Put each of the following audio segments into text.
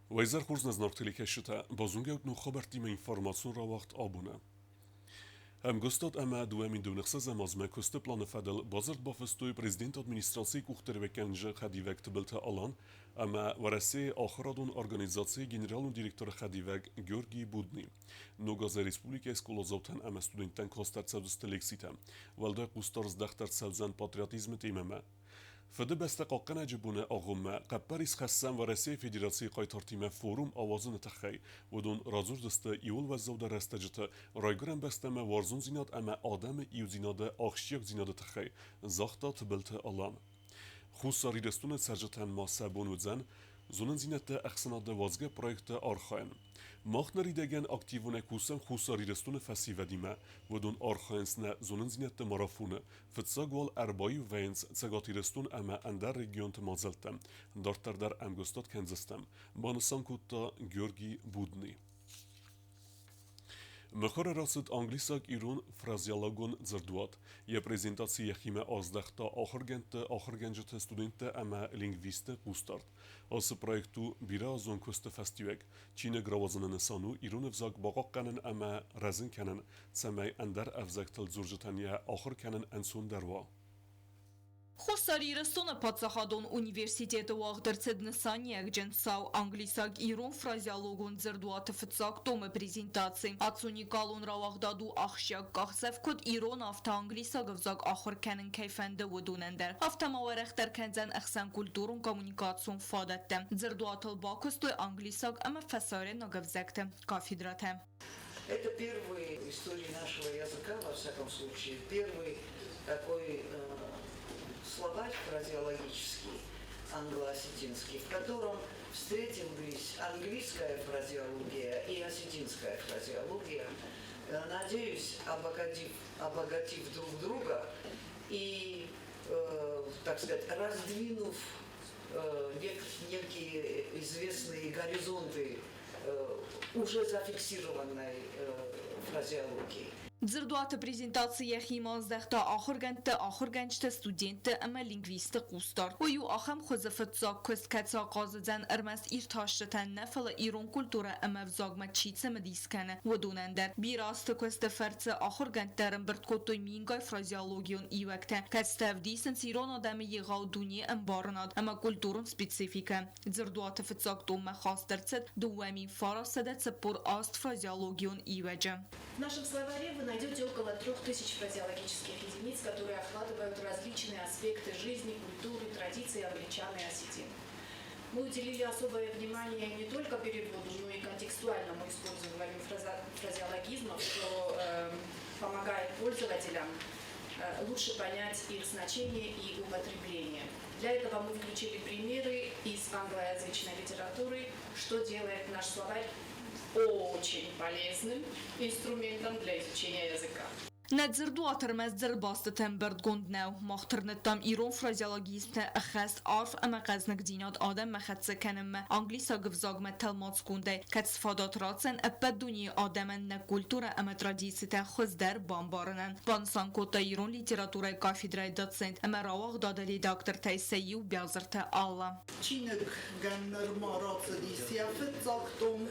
Уӕ хорз нӕ зынаргъ телекӕсджытӕ, базонгӕут ног хабӕрттимӕ информацион рауагъд абоны. Ӕмгуыстад ӕмӕ 2026 азмӕ куысты планы фӕдыл бадзырд бафыстой президенты администрацийы къухдариуӕггӕнӕджы хӕдивӕг Тыбылты Алан ӕмӕ Уӕрӕсейы ахуырадон организацийы генералон директоры хӕдивӕг Георгий Будный. Ног азы республикӕйы скъоладзаутӕн ӕмӕ студенттӕн каст ӕрцӕудзысты лекцитӕ. Уӕлдай хъусдард здӕхт ӕрцӕудзӕн патриотизмы темӕмӕ. Фыдыбӕстӕ хъахъхъӕнӕджы боны агъоммӕ хъӕппӕрис хӕссӕм Уӕрӕсейы Федерацийы хъайтартимӕ форум ауадзыны тыххӕй. Уыдон радзурдзысты иууыл уӕззаудӕр рӕстӕджыты Райгуырӕн бӕстӕмӕ уарзондзинад ӕмӕ адӕмы иудзинады ахсджиагдзинады тыххӕй, загъта Тыбылты Алан. Хуссар Ирыстоны цӕрджытӕн ма сӕ бон уыдзӕн зонындзинӕдты ӕхсӕнады уадзгӕ проектты архайын. Мах ныридӕгӕн активонӕй кусӕм Хуссар Ирыстоны фӕсивӕдимӕ. Уыдон архайынц нӕ зонындзинӕдты марафоны. Фыццаг уал ӕрбаиу вӕййынц Цӕгат Ирыстон ӕмӕ ӕндӕр регионты мадзӕлттӕм. Дарддӕр дӕр ӕмгуыстад кӕндзыстӕм, банысан кодта Георгий Будный. Мыхуыры рацыд англисаг-ирон фразеологон дзырдуат. Йӕ презентаци йӕхимӕ аздӕхта ахуыргӕндты, ахуыргӕнджыты, студенттӕ ӕмӕ лингвистты хъусдард. Ацы проект у бирӕазон куысты фӕстиуӕг. Чиныг рауадзыны нысан у ирон ӕвзаг бахъахъхъӕнын ӕмӕ рӕзын кӕнын, цӕмӕй ӕндӕр ӕвзӕгтыл дзурджытӕн йӕ ахуыр кӕнын ӕнцондӕр уа. Хуссар Ирыстоны паддзахадон университеты уагъд ӕрцыд нысаниуӕгджын цау англисаг-ирон фразеологон дзырдуаты фыццаг томы презентаци. Ацы уникалон рауагъдад у ахсджиаг къахдзӕф куыд ирон, афтӕ англисаг ӕвзаг ахуыр кӕнын кӕй фӕнды, уыдонӕн дӕр. Афтӕ ма уӕрӕхдӕр кӕндзӕн ӕхсӕнкультурон коммуникацион фадӕттӕ. Дзырдуатыл бакуыстой англисаг ӕмӕ фӕсарӕйнаг ӕвзӕгты кафедрӕтӕ. Это первый в истории нашего языка, во всяком случае, первый такой словарь фразеологический, англо-осетинский, в котором встретились английская фразеология и осетинская фразеология, надеюсь, обогатив друг друга и, так сказать, раздвинув некие известные горизонты уже зафиксированной фразеологии. Дзырдуаты презентаци йӕхимӕ аздӕхта ахуыргӕндты, ахуыргӕнджыты, студентты ӕмӕ лингвистты хъусдард. Уый у ахӕм хуызы фыццаг куыст, кӕцы ахъаз уыдзӕн ӕрмӕст иртасджытӕн нӕ, фӕлӕ ирон культурӕ ӕмӕ ӕвзагмӕ чи цымыдис кӕны, уыдонӕн дӕр. Бирӕ азты куысты фӕрцы ахуыргӕндтӕ ӕрӕмбырд кодтой мингай фразеологион иуӕгтӕ, кӕцытӕ ӕвдисынц ирон адӕмы егъау дуне ӕмбарынад ӕмӕ культурон спецификӕ. Дзырдуаты фыццаг томмӕ хаст ӕрцыд 2948 фразеологион иуӕджы. В нашем словаре вы найдете около 3000 фразеологических единиц, которые охватывают различные аспекты жизни, культуры, традиций англичан и осетин. Мы уделили особое внимание не только переводу, но и контекстуальному использованию фразеологизмов, что помогает пользователям лучше понять их значение и употребление. Для этого мы включили примеры из англоязычной литературы, что делает наш словарь очень полезным инструментом для изучения языка. Нӕ дзырдуат ӕрмӕст дзырдбастыты ӕмбырдгонд нӕу. Мах тырныдтам ирон фразеологизмтӕ ӕххӕст арф ӕмӕ хъӕзныгдзинад адӕммӕ хӕццӕ кӕнынмӕ англисаг ӕвзагмӕ тӕлмацгондӕй, кӕд фадат ратдзӕн ӕппӕт дунейы адӕмӕн нӕ культурӕ ӕмӕ традицитӕ хуыздӕр бамбарынӕн, банысан кодта ирон литературӕйы кафедрӕйы доцент ӕмӕ рауагъдады редактортӕй сӕ иу Биазырты Алла. Чиныгӕн нырма рацыдис йӕ фыццаг том,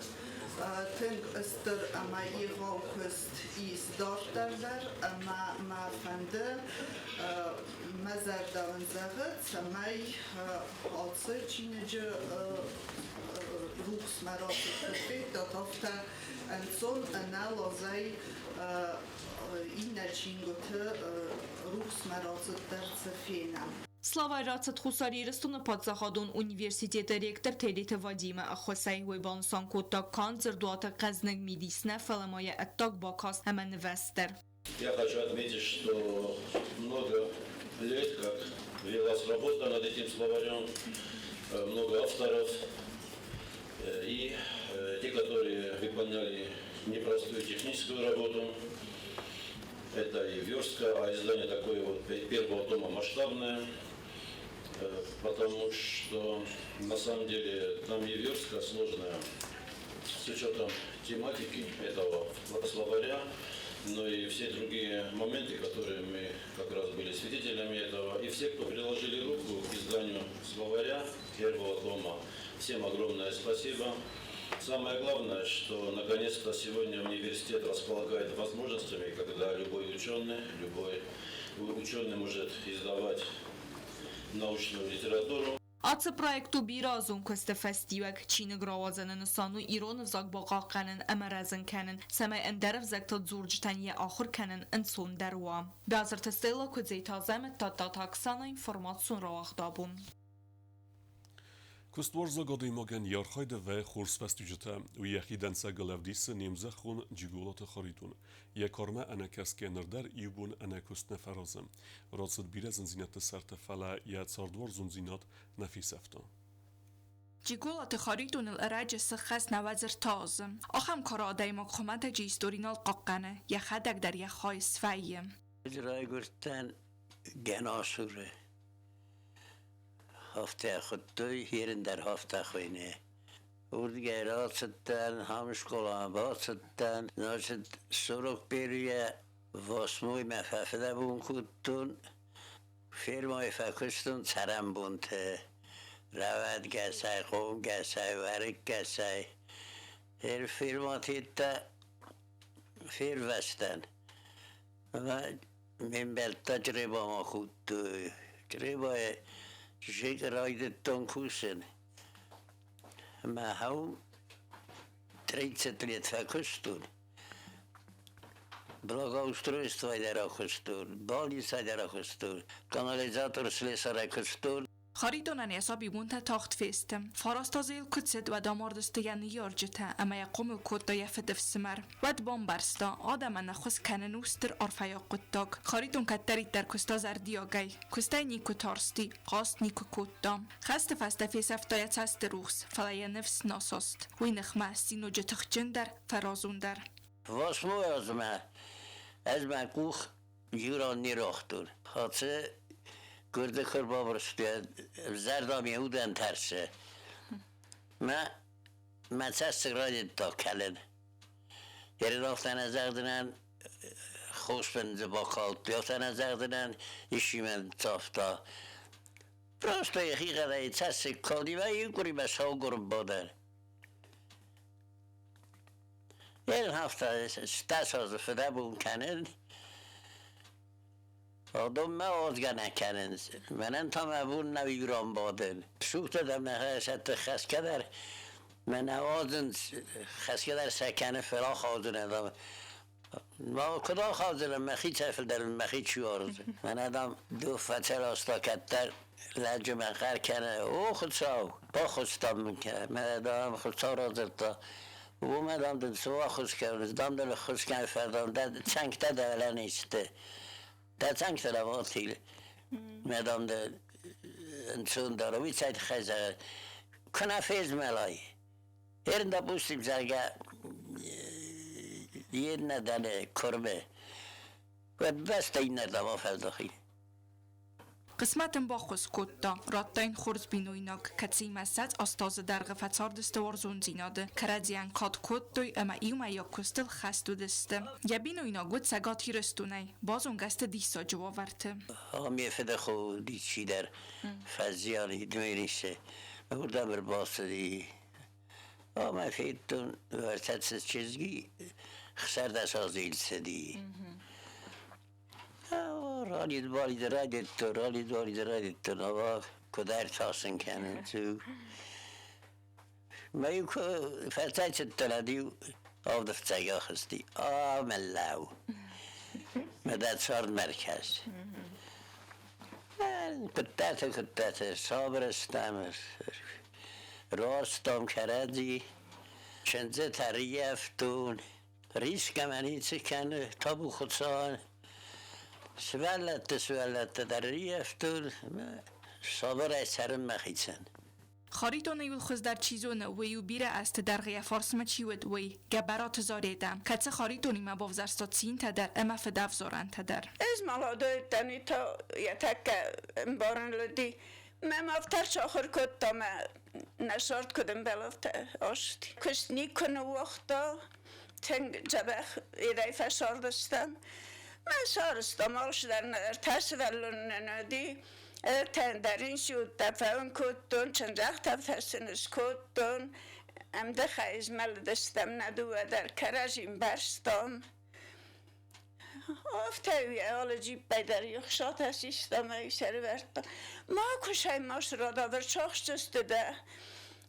тынг стыр ӕмӕ егъау куыст ис дарддӕр дӕр ӕмӕ мӕ фӕнды, мӕ зӕрдӕ уын зӕгъы, цӕмӕй ацы чиныджы рухсмӕ рацыд куыд федтат, афтӕ ӕнцон ӕнӕлазӕй иннӕ чингуыты рухсмӕ рацыд дӕр цы фенӕм. Словарь рацыд Хуссар Ирыстоны паддзахадон университеты ректор Тедеты Вадимы ӕххуысӕй. Уый банысан кодта, канд дзырдуаты хъӕзныг мидис нӕ, фӕлӕ ма йӕ ӕддаг бакаст ӕмӕ нывӕст дӕр. Я хочу отметить, что много лет, как велась работа над этим словарем, много авторов и те, которые выполняли непростую техническую работу. Это и верстка, а издание такое вот первого тома масштабное, потому что на самом деле там и верстка сложная с учетом тематики этого словаря, но и все другие моменты, которые мы как раз были свидетелями этого, и все, кто приложили руку к изданию словаря. первого тома. Всем огромное спасибо. Самое главное, что наконец-то сегодня университет располагает возможностями, когда любой ученый может издавать научную литературу. Ацы проект у бирӕазон куысты фӕстиуӕг. Чиныг рауадзыны нысан у ирон ӕвзаг бахъахъхъӕнын ӕмӕ рӕзын кӕнын, цӕмӕй ӕндӕр ӕвзӕгтыл дзурджытӕн йӕ ахуыр кӕнын ӕнцондӕр уа. Биазырты Стелла, Куыдзеты Азӕмӕт, Тадтаты Оксана, информацион рауагъд «Абон». Куыстуарзаг адӕймагӕн йӕ архайды вӕййы хорз фӕстиуджытӕ. Уый йӕхи дӕнцӕгыл ӕвдисы не мзӕххон Джиголаты Харитон. Йӕ кармӕ ӕнӕкӕсгӕ ныр дӕр иу бон ӕнӕ куыст нӕ фӕразы. Рацыд бирӕ зындзинӕдты сӕрты, фӕлӕ йӕ цардуарзондзинад нӕ фесӕфта. Джиголаты Харитоныл ӕрӕджы сыххӕст 93 азы. Ахӕм кары адӕймаг хуымӕтӕджы истори нал хъахъхъӕны, йӕхӕдӕг дӕр йӕ хай свӕййы. Ӕз райгуырдтӕн Гӕнасуры. Афтӕ хуыдтой, ерын дӕр афтӕ хуыйны. Уырдыгӕй рацыдтӕн, ам скъоламӕ бацыдтӕн. Значит, 41-йӕ восьмоймӕ фӕфыдӕбон кодтон. Фермӕйы фӕкуыстон цӕрӕнбонты. Рӕуӕдгӕсӕй, хъомгӕсӕй, уӕрыккӕсӕй. Фермӕты фервӕзтӕн. Ӕмӕ ме мбӕлттӕ Чъребамӕ хуыдтой. Чъребайы райдыдтон кусын. Ӕмӕ хау 30 лет фӕкуыстон. Благоустройство дӕр акуыстон, больница дӕр акуыстон, канализатор слесарӕй куыстон. Харитонӕн йӕ сабибонтӕ тагъд фесты. 9 азы йыл куы цыд, уӕд амардысты йӕ ныййарджытӕ, ӕмӕ йӕ хъомыл кодта йӕ фыдыфсымӕр. Уӕд бамбӕрста, адӕмӕн ӕххуыс кӕнын у стыр арфӕйаг хъуыддаг. Харитон кӕддӕриддӕр куыста зӕрдиагӕй. Куыстӕй никуы тарсти, хъаст никуы кодта. Хӕсты фӕстӕ фесӕфта йӕ цӕсты рухс, фӕлӕ йӕ ныфс нӕ саст. Уый ныхмӕ сси ноджы тыхджындӕр, фӕразондӕр. Восьмой азмӕ ӕз мӕ къух иу ран не руагътон. Ацы гуырды куы ӕрбабырстой, зӕрдӕ ме удӕн тӕрсы. Мӕ цӕссыг райдыдта кӕлын. Ерын нӕ зӕгъдзынӕн, хос мын дзы бакалдтой, афтӕ нӕ зӕгъдзынӕн, исчи мӕн цавта. Просто йӕхигъӕдӕй цӕссыг калди, мӕ иу къуыри мӕ саугуырм бадӕн. Ерын афтӕ 10 азы фыдӕбон кӕнын. Адон мӕ уадзгӕ нӕ кӕнынц. Мӕнӕн та мӕ бон нӕу иу бадын. Сугтӕ дӕр мӕ сӕтты хӕсгӕ дӕр мӕ нӕ уадзынц, хӕсгӕ дӕр сӕ кӕны, фӕлӕ ахаудзынӕн. Ма куыд ахаудзынӕн, мӕхицӕй фылдӕр мӕхи чи уарзы. Мӕнӕ, дам, ду фӕцӕласта кӕддӕр лӕджы мӕ хъӕр кӕны: «О, Хуыцау, баххуыс, дам, мын кӕ!» Мӕнӕ, дам, Хуыцау радзырдта: «Уымӕ, дам, дын цы баххуыс кӕнын, дам, дын ӕххуыс кӕн, фӕдам, дӕ цӕнгтӕ дӕлӕ не сты. Дӕ цӕнгтӕ дам атил. Мӕ, дам, дӕ ӕнцондӕр уый цӕй тыххӕй зӕгъы. Куы нӕ фезмӕлай. Ерын, допустим, зӕгъгӕ, иннӕ дӕле куырмы, уӕд бӕстӕ иннӕрдӕм афӕлдӕхи. Хъысмӕт ын баххуыс кодта, радта йын хорз бинойнаг, кӕцыимӕ 28 азы дӕргъы фӕцардысты уарзондзинады, кӕрӕдзийӕн кад кодтой ӕмӕ иумӕйаг куыстыл хӕст уыдысты. Йӕ бинойнаг уыд Цӕгат Ирыстонӕй, базонгӕ сты диссаджы уавӕрты. Ме фыдыхо чидӕр фӕзиан Дменисы. Уырдӕм ӕрбацыди. Ӕмӕ федтон уӕртӕ чызги 16 азы йыл цыди. Ралид-балид райдыдтон, ралид-балид райдыдтон, ӕмӕ куыд ӕртасын кӕнынц. Мӕ иу куы фӕцӕйцыдтӕн, ӕд-иу авды фыццаг ахызти. А, мӕллӕу! Мӕ дӕ цардмӕ ӕркӕс. Куыддӕрты, куыддӕрты сабыр стӕм, ростом кӕрӕдзи, чындзытӕ рыййӕфтон, рисгӕ мӕ ницы кӕны, табу Хуыцауӕн. Сывӕллӕтты дӕр рыййӕфтон, сабырӕй цӕрын мӕхицӕн. Харитоны иууыл хуыздӕр чи зоны, уый у, бирӕ азты дӕргъы йӕ фарсмӕ чи уыд, уый, Гӕбӕраты Заретӕ, кӕцы Харитонимӕ бавзӕрста цинтӕ дӕр ӕмӕ фыдӕвзарӕнтӕ дӕр. Ӕз молодой дӕн, то йӕ тӕккӕ ӕмбарын лыди. Мӕ афтӕ сахуыр кодта, мӕ нӕ сӕрд куыд ӕмбӕлы, афтӕ ацыди. Куыст никуы ныууагъта, тынг дзӕбӕх ирӕй фӕцардыстӕм. Мӕ сарӕзтам алцыдӕр, ӕртӕ сывӕллоны нын уыди. Ӕртӕн дӕр институттӕ фӕуын кодтон, чындзӕхсӕвтӕ сын скодтон. Ӕмдыхӕй змӕлыдыстӕм нӕ дыууӕ дӕр, кӕрӕдзи мбӕрстам. Афтӕ алы джиппӕй дӕр ӕхцатӕ систам ӕмӕ сӕрывӕрдтам. Макуы сӕм ма срӕдавӕр, сахсдзысты дӕ.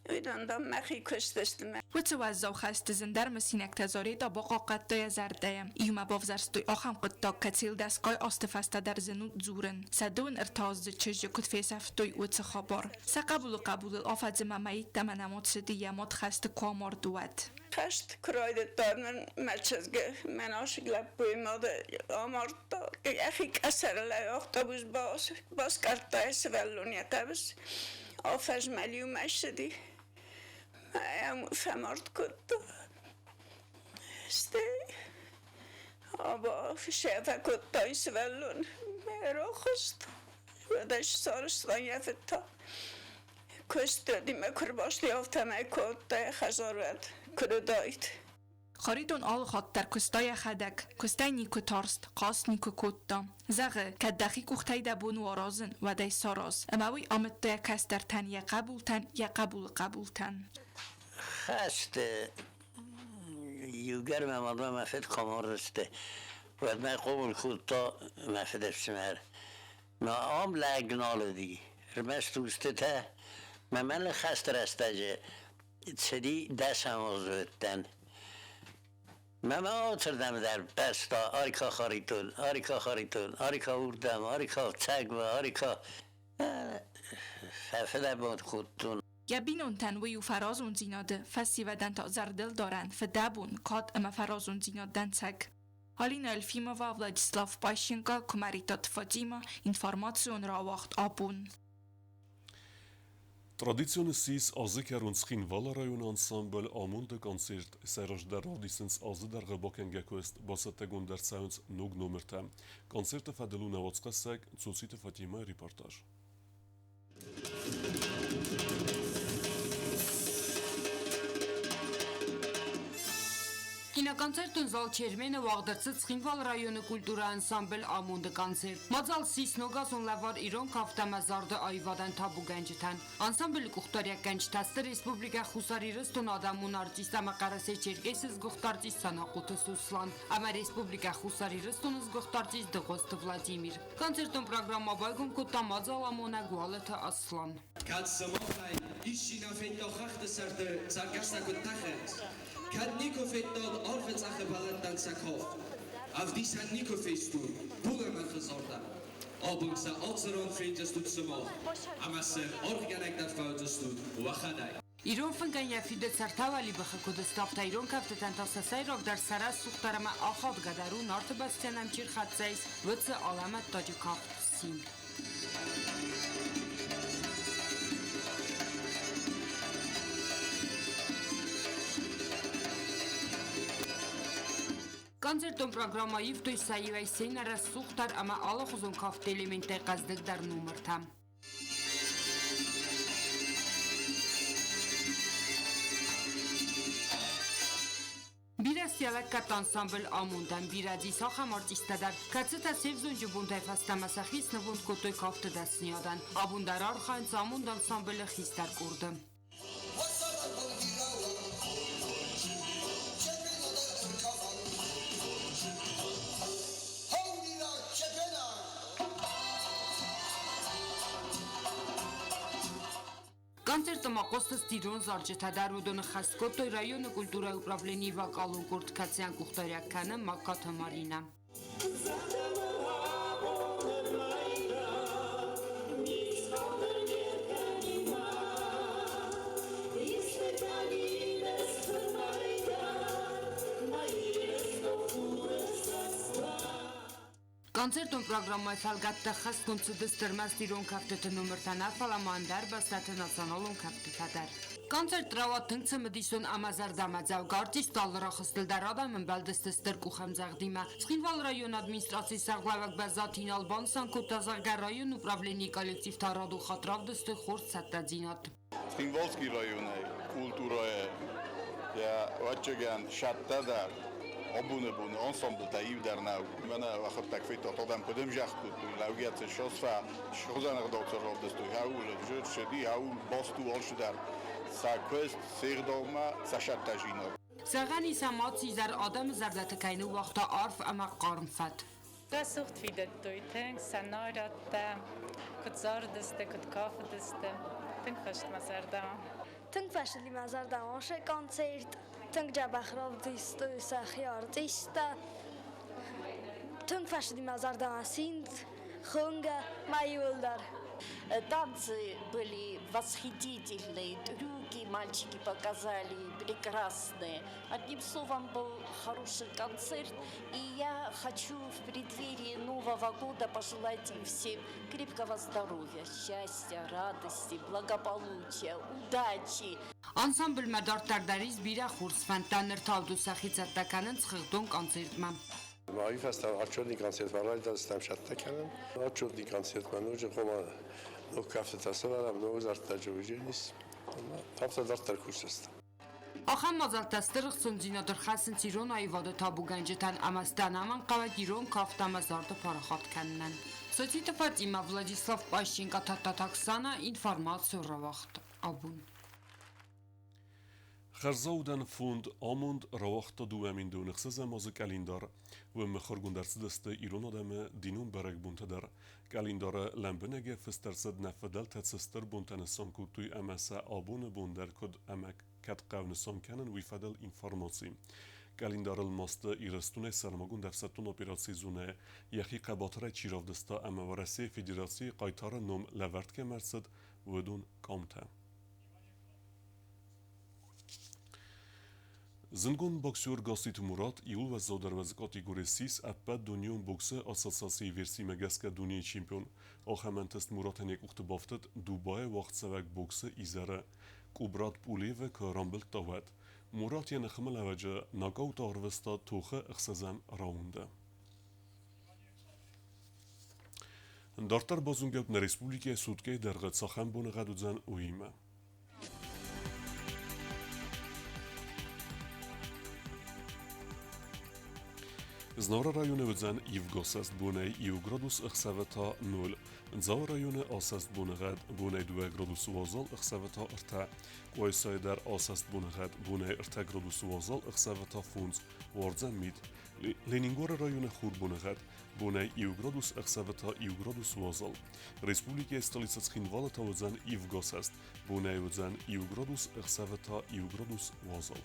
Уыдон, дам, мӕхи куыстысты. Уыцы уӕззау хӕсты зындӕр мысинӕгтӕ Заретӕ бахъахъхъӕдта йӕ зӕрдӕйӕ. Иумӕ бавзӕрстой ахӕм хъуыддаг, кӕцыйыл дӕсгай азты фӕстӕ дӕр зын у дзурын. Сӕ дыууын ӕртӕаздзыд чызджы куыд фесӕфтой, уыцы хабар. Сӕ хъӕбулы хъӕбулыл афӕдзы ӕмӕ мӕйттӕ нӕмуд цыди, йӕ мад хӕсты куы амард, уӕд. Хӕст куы райдыдта, мӕн мӕ чызг, мӕ насыг лӕппуйы мад амардта. Йӕхи къӕсӕрыл ӕй автобус баскъӕрдта йӕ сывӕллон йӕ хъӕбыс. Афӕзмӕ иумӕ ссыди. Фӕмард кодта. Стӕй сӕ фӕкодта сывӕллон. Рахызт. Уӕд ӕз сарӕзтон йӕ фыд та. Куыстадимӕ куы рбасти, афтӕмӕй кодта йӕ хӕдзарвӕд, куыд уыдаид. Харитон алы хатт дӕр куыста йӕхӕдӕг. Куыстӕй никуы тарст, хъаст никуы кодта. Зӕгъы, кӕд дӕхи къухтӕй дӕ бон у аразын, уӕд ӕй сараз. Ӕмӕ уый амыдта йӕ кӕстӕртӕн, йӕ хъӕбултӕн, йӕ хъӕбулы хъӕбултӕн. Хӕсты иугӕр мӕ мадмӕ мӕ фыд куы амардысты, уӕд мӕ хъомыл кодта мӕ фыдӕфсымӕр. Мӕ ам лӕг нал уыди, ӕрмӕст устытӕ. Мӕ мӕны хӕсты рӕстӕджы цыди дӕсӕм азы уыдтӕн. Мӕ ма алцырдӕм дӕр бӕрста Арика Харитон, Арика Харитон, Арика уырдӕм, Арика цӕгмӕ, Арика. Фӕфыдӕбон кодтон. Йӕ бинонтӕн уый у фӕразондзинады, фӕсивӕдӕн та зӕрдылдарӕн, фыдӕбон, кад ӕмӕ фӕразондзинад дӕнцӕг. Алина Елфимова, Владислав Пащенко, Куымӕридтаты Фатимӕ, информацион рауагъд Абон. Традицион ссис азы кӕрон Цхинвалы районы ансамбль Амонд-ы концерт. Сӕ раздӕр равдисынц азы дӕргъы бакӕнгӕ куыст, бацӕттӕгонд ӕрцӕуынц ног номыртӕ. Концерты фӕдыл у нӕ уацхӕссӕг Цоциты Фатимӕйы репортаж. Киноконцертон зал Чермен-ы уагъд ӕрцыд Цхинвалы районы культурӕйы ансамбль Амонд-ы концерт. Мадзал ссис ногазон лӕвар ирон кафт ӕмӕ зарды аивадӕн табугӕнджытӕн. Ансамблы къухдариуӕггӕнджытӕ сты Республикӕ Хуссар Ирыстоны адӕмон артист ӕмӕ Хъӕрӕсе-Черкесы сгуыхт артист Санахъоты Сослан ӕмӕ Республикӕ Хуссар Ирыстоны сгуыхт артист Дыгъуызты Владимир. Концертон программӕ байгом кодта мадзаламонӕг Уалыты Аслан. Кӕд сымахӕй исчи нӕ федта хӕхты сӕрты цӕргӕстӕ куыд тӕхынц, кӕд никуы федтат арвы цъӕхы бӕлӕттӕн сӕ кафт, ӕвдисӕн никуы фестут булӕмӕргъы зардӕн, абон сӕ ацы ран фендзыстут сымах, ӕмӕ сын аргъгӕнӕг дӕр фӕуыдзыстут уӕхӕдӕг. Ирон фынгӕн йӕ фидыц ӕртӕ уӕлибӕхы куыд ставта, ирон кӕфтытӕн та сӕ сӕйрагдӕр сӕ рӕсугъддӕр ӕмӕ ахадгӕдӕр у Нарты бӕстӕн ӕм чи рхӕццӕ ис, уыцы алӕмӕттаджы кафт Симд. Концертон программӕ ивтой сӕ иуӕй сценӕ рӕсугъддӕр ӕмӕ алыхуызон кафты элементтӕй хъӕздыгдӕр номыртӕ. Бирӕ сӕлӕггӕдты ансамбль Амондӕн бирӕ дис ахӕм артисттӕ дӕр, кӕцытӕ се взонджы бонтӕй фӕстӕмӕ сӕхи снывонд кодтой кафты дӕсныйадӕн. Абон дӕр архайынц Амонд ансамблы хистӕр къорды. Концерты ма хъуыстысты ирон зарджытӕ дӕр. Уыдоны хӕс кодтой районы культурӕйы управленийы вокалон къорд, кӕцыйӕн къухдариуӕг кӕны Магкаты Маринӕ. Концертон программӕйы фӕлгӕтты ӕххӕстгонд цыдысты ӕрмӕст ирон кӕфтыты номыртӕ нӕ, фӕлӕ ма ӕндӕр бӕстӕты националон кӕфтытӕ дӕр. Концерт рауад тынг цымыдисон ӕмӕ зӕрдӕмӕдзӕугӕ. Артисттӕ алы рӕхыстыл дӕр адӕм ӕмбӕлдысты стыр къухӕмдзӕгъдимӕ. Цхинвалы районы администрацийы сӕргълӕууӕг Бӕззаты Инал банысан кодта, зӕгъгӕ, районы управленийы коллективтӕ радон хатт равдыстой хорз цӕттӕдзинад. Цхинвалский районӕй культурӕйы йӕ ӕвӕццӕгӕн сӕттӕ дӕр. Абоны боны ансамблтӕ иу дӕр нӕу. Мӕнӕ уӕхӕдӕг федтат, адӕм куыд ӕмзагъд кодтой, лӕугӕ цы сосфа, хуызӕн ӕгъдау цы равдыстой, хауыл ссыди, хауыл баст у алцыдӕр. Сӕ куыст, се гъдаумӕ, сӕ сӕттӕзинад. Зӕгъӕн ис, ӕмӕ ацы изӕр адӕмы зӕрдӕты кӕй ныууагъта арф ӕмӕ хъарм фӕд. Рӕсугъд фидыдтой тынг, сӕ нарӕдтӕ, куыд зарыдысты, куыд кафыдысты. Тынг фӕст мӕ зӕрдӕмӕ. Тынг фӕцыди мӕ зӕрдӕмӕ сӕ концерт. Тынг дзӕбӕх равдыстой сӕхи артисттӕ. Тынг фӕцыди мӕ зӕрдӕмӕ симд, хонгӕ ма иууылдӕр. Танцы были восхитительные, трюки мальчики показали прекрасные. Одним словом, был хороший концерт. И я хочу в преддверии Нового года пожелать им всем крепкого здоровья, счастья, радости, благополучия, удачи. Ансамблмӕ дарддӕр дӕр ис бирӕ хорз фӕндтӕ, ныр та уыдон сӕхи цӕттӕ кӕнынц хыгъдон концертмӕ. Уый фӕстӕ отчетный концертмӕ райдайдзыстӕм цӕттӕ кӕнын. Отчетный концертмӕ ноджы хъуамӕ ног кӕфтытӕ сӕвӕрӕм, ног зардтӕ уыдзӕнис. Афтӕ дарддӕр кусдзыстӕм. Ахӕм мадзӕлттӕ стыр ӕхцондзинад ӕрхӕссынц ирон аивады табугӕнджытӕн ӕмӕ сты ӕнӕмӕнгхъӕуӕг ирон кафт ӕмӕ зарды парахат кӕнынӕн. Социты Фатимӕ, Владислав Пащенко, Тадтаты Оксана, информацион рауагъд абон. Хӕрзаудӕн фонд Амонд рауагъта 2026 азы къӕлиндар. Уым мыхуыргонд ӕрцыдысты ирон адӕмы динон бӕрӕгбонтӕ дӕр. Къӕлиндары лӕмбынӕгӕй фыст ӕрцыд нӕ фыдӕлтӕ цы стыр бонтӕ нысан кодтой ӕмӕ сӕ абоны бон дӕр куыд ӕмӕ кӕд хъӕуы нысан кӕнын, уый фӕдыл информаци. Къӕлиндарыл ма сты Ирыстонӕй сӕрмагонд ӕфсӕддон операцийы зонӕйы йӕхи хъӕбатырӕй чи равдыста ӕмӕ Уӕрӕсейы Федерацийы хъайтары ном лӕвӕрд кӕм ӕрцыд, уыдон къамтӕ. Зындгонд боксер Гасситы Мурат иууыл уӕззаудӕр уӕзы категори ссис ӕппӕт дунеон боксы ассоциацийы версимӕ гӕсгӕ дунейы чемпион. Ахӕм ӕнтыст Муратӕн йӕ къухты бафтыд Дубайы уагъдцӕуӕг боксы изӕры. Къубрат Пъулевы куы рамбылдта, уӕд. Мурат йӕ ныхмӕлӕуӕджы нокаут арвыста тохы ӕхсӕзӕм раунды. Дарддӕр базонгӕ нӕ республикӕйы суткӕйы дӕргъы цахӕм боныгъӕд уыдзӕн, уыимӕ. Знауыры районы уыдзӕн ивгосӕст бонӕй 1 градус, ӕхсӕвы та 0. Дзауы районы асӕст боныгъӕд бонӕй 2 градусы уазал, ӕхсӕвы та 3. Къуайсайы дӕр асӕст боныгъӕд бонӕй 3 градусы уазал, ӕхсӕвы та 5. Уардзӕн мит. Ленингоры районы хур боныгъӕд бонӕй 1 градус, ӕхсӕвы та 1 градус уазал. Республикӕйы столицӕ Цхинвалы та уыдзӕн ивгосӕст бонӕй уыдзӕн 1 градус, ӕхсӕвы та 1 градус уазал.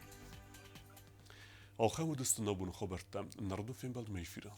Ахӕм уыдысты нӕ боны хабӕрттӕ. Нарды фембӕлдмӕ эфиры.